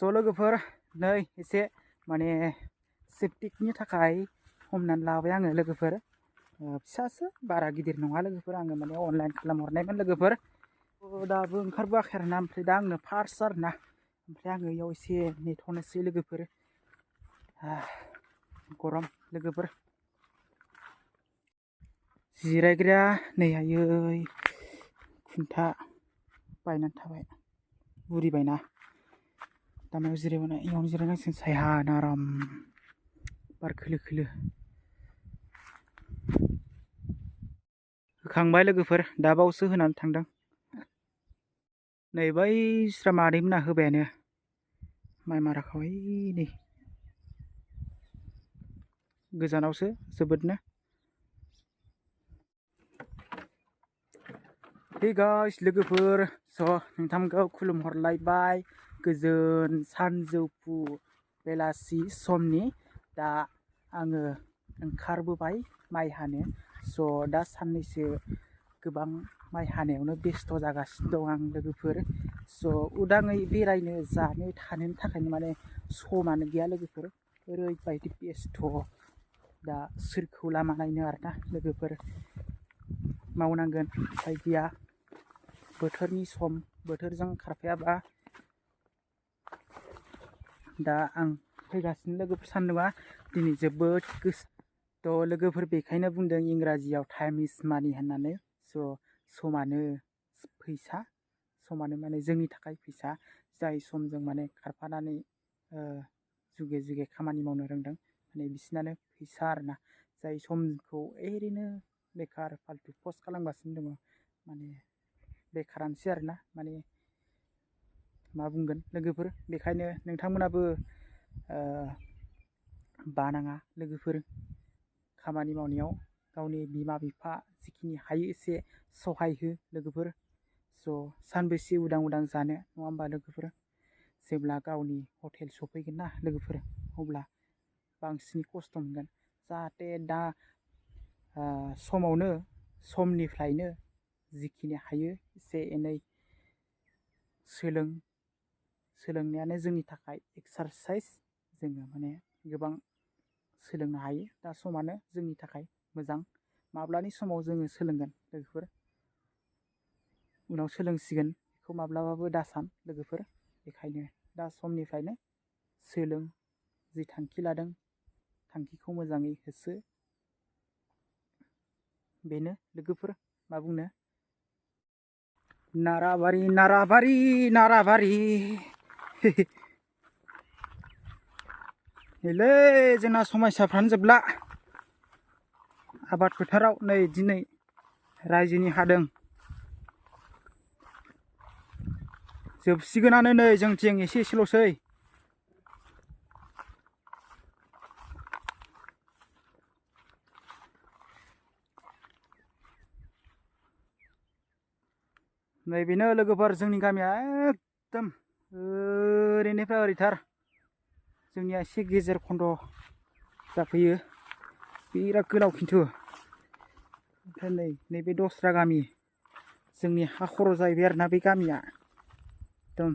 लोगोफोर नै एसे माने सेप्टिकनि थाखाय हमनानै लाबाय आङो लोगोफोर फिसासो बारा गिदिर नङा लोगोफोर आङो माने अनलाइन खालामहरनायमोन लोगोफर दाबो ओंखारबोआखै आरोना ओमफ्राय दा आंनो फार्स्ट आरोना ओमफ्राय आङो इयाव एसे नेथ'नोसै लोगोफोर गरम लोगोफोर जिरायग्राया नै आयै खुन्था बायनानै थाबाय बुरिबायना दामायाव जिरायबाय इयावनो जिरायनांसिगोन सायहा आराम बार खोलो खोलो होखांबाय लोगोफोर दा बावसो होनानै थांदों नै बैस्रा मादैमोना होबायानो माइ माराखौ नै गोजानावसो जोबोदनो हे गाइस लोगोफोर नोंथांमोनखौ खुलुमहरलायबाय गोजोन सानजौफु बेलासि समनि दा आङो ओंखारबोबाय माइ हानो दा साननैसो गोबां माइ हानायावनो बेस्थ' जागासिनो दं आं लोगोफोर उदाङै बेरायनो जानो थानो थाखायनो माने समानो गैया लोगोफोर ओरैबायदि बेस्थ' दा सोरखौ लामा नायनो आरोना लोगोफोर मावनांगोन उफाय गैया बोथोरनि सम बोथोरजों खारफायाबा दा आं फैगासिनो लोगोफोर सान्दुंआ दिनै जोबोद गोसा लोगोफोर बेखायनो बुंदों इंराजियाव टाइम इज मानि होननानै समानो फैसा समानो माने जोंनि थाखाय फैसा जाय समजों माने खारफानानै जुगे जुगे खामानि मावनो रोंदों माने बिसिनानो फैसा आरोना जाय समखौ ओरैनो बेखार फाल्तु पस्ट खालामगासिनो दङ माने बेखारानोसै आरोना माने मा बुंगोन लोगोफोर बेखायनो नोंथांमोनाबो बानाङा लोगोफोर खामानि मावनायाव गावनि बिमा बिफा जिखिनि हायो एसे सहाय हो लोगोफोर सानबेसे उदां उदां जानो नङा होमबा लोगोफोर जेब्ला गावनि हटेल सफैगोन ना लोगोफोर अब्ला बांसिन खस्थ' मोनगोन जाहाथे दा समनिफ्रायनो जिखिनि हायो एसे एनै सोलोंनायानो जोंनि थाखाय एक्सारसाइज जोङो माने गोबां सोलोंनो हायो दा समानो जोंनि थाखाय मोजां माब्लानि समाव जोङो सोलोंगोन लोगोफोर उनाव सोलोंसिगोन बेखौ माब्लाबाबो दासान लोगोफोर बेखायनो दा समनिफ्रायनो सोलों जि थांखि लादों थांखिखौ मोजाङै होसो बेनो लोगोफोर मा बुंनो नाराबारि नाराबारि नाराबारि नैलै जोंना समयसाफ्रानो जोबला आबाद फोथाराव नै दिनै रायजोनि हादों जोबसिगोनानो नै जोंथिं एसे एसेल'सै नैबेनो लोगोफोर जोंनि गामिया एकदम ओरैनिफ्राय ओरैथार जोंनिया एसे गेजेर खन्द जाफैयो बिराद गोलाव खिन्थु ओमफ्राय नैबे दस्रा गामि जोंनि हा खर' जाहैबाय आरोना बे गामिया एकदम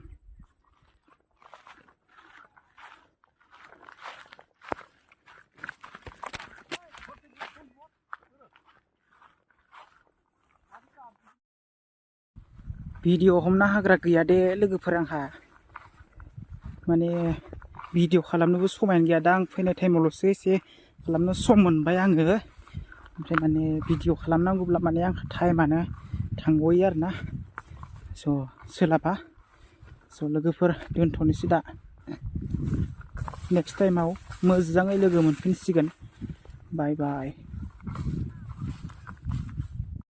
भिडिअ हमना हाग्रा गैया दे लोगोफोर आंहा माने भिडिअ खालामनोबो समायानो गैया दा आं फैनाय टाइमावल'सो एसे खालामनो सम मोनबाय आङो ओमफ्राय माने भिडिअ खालामनांगौब्ला माने आंहा टाइमानो थांग'यो आरोना सोलाबा लोगोफोर दोनथ'नोसै दा नेक्स्ट टाइमाव मोजाङै लोगो मोनफिनसिगोन बाय बाय।